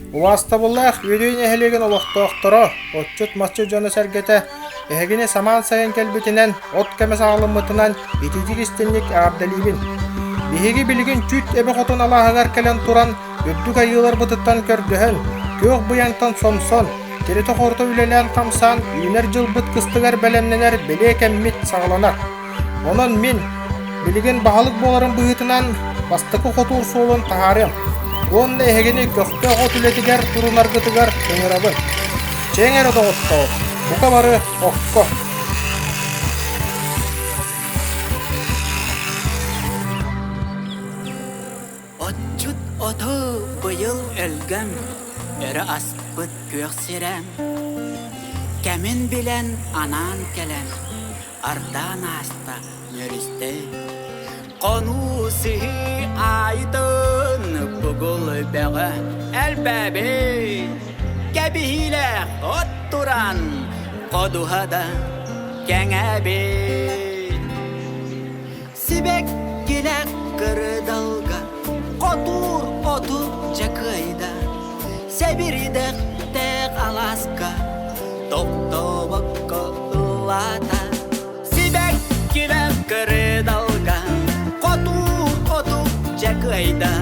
Убаастабыллаах Үөдүй нэһилиэгин олохтоохторо, отчут-масчыт дьоно-сэргэтэ, эһигини самаан сайын кэлбитинэн, от кэмэ саҕаламмытынан ититик истинник эҕэрдэлиибин. Биһиги билигин Чүт Эбэ Хотун алааһыгар кэлэн туран, үрдүк айыыларбытыттан көрдөһөн, күөх быйаҥтан сомсон, тиритэ-хорута үлэлээн-хамсаан үүнэр дьылбыт кыстыгар бэлэмнэнэр бэлиэ кэммит саҕаланар. Онон мин, билигин баһылык буоларым быһыытынан, бастакы хотуур суолун таһаарыам уонна эһигини көхтөөх от үлэтигэр турунаргытыгар ыҥырабын. Чэҥ эрэ доҕоттоор, бука бары окко! Отчут оту быйыл өлгөм, өрө аспыт күөх сирэ. Кэмин билэн анаан кэлэн, ардаан ааста нөрүстэ. Хонуу сыһыы аайытын бугул бөҕө элбээбит. Кэбиһиилээх от туран ходуһа да кэҥээбит. Сибэккилээх кырдалга хотуур оту дьэ кыайда, Сэбиридэхтээх алааска тохтообокко ыллаата. Сибэккилээх кырдалга хотуур оту дьэ кыайда,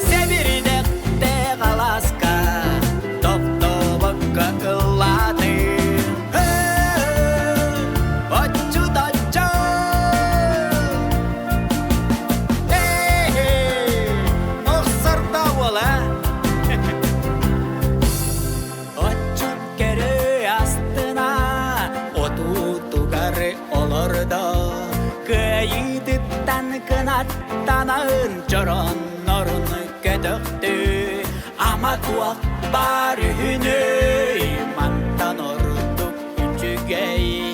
Сэбиридэхтээх алааска тохтообокко ыллааты. Оччу-тачча! Охсордоо уола! Отчут көрө астына, отуутугар олордо. Кыайыытыттан кынаттанан чороннорун көтөхтү. Ама туох баар үһүнүй, мантан ордук үчүгэй.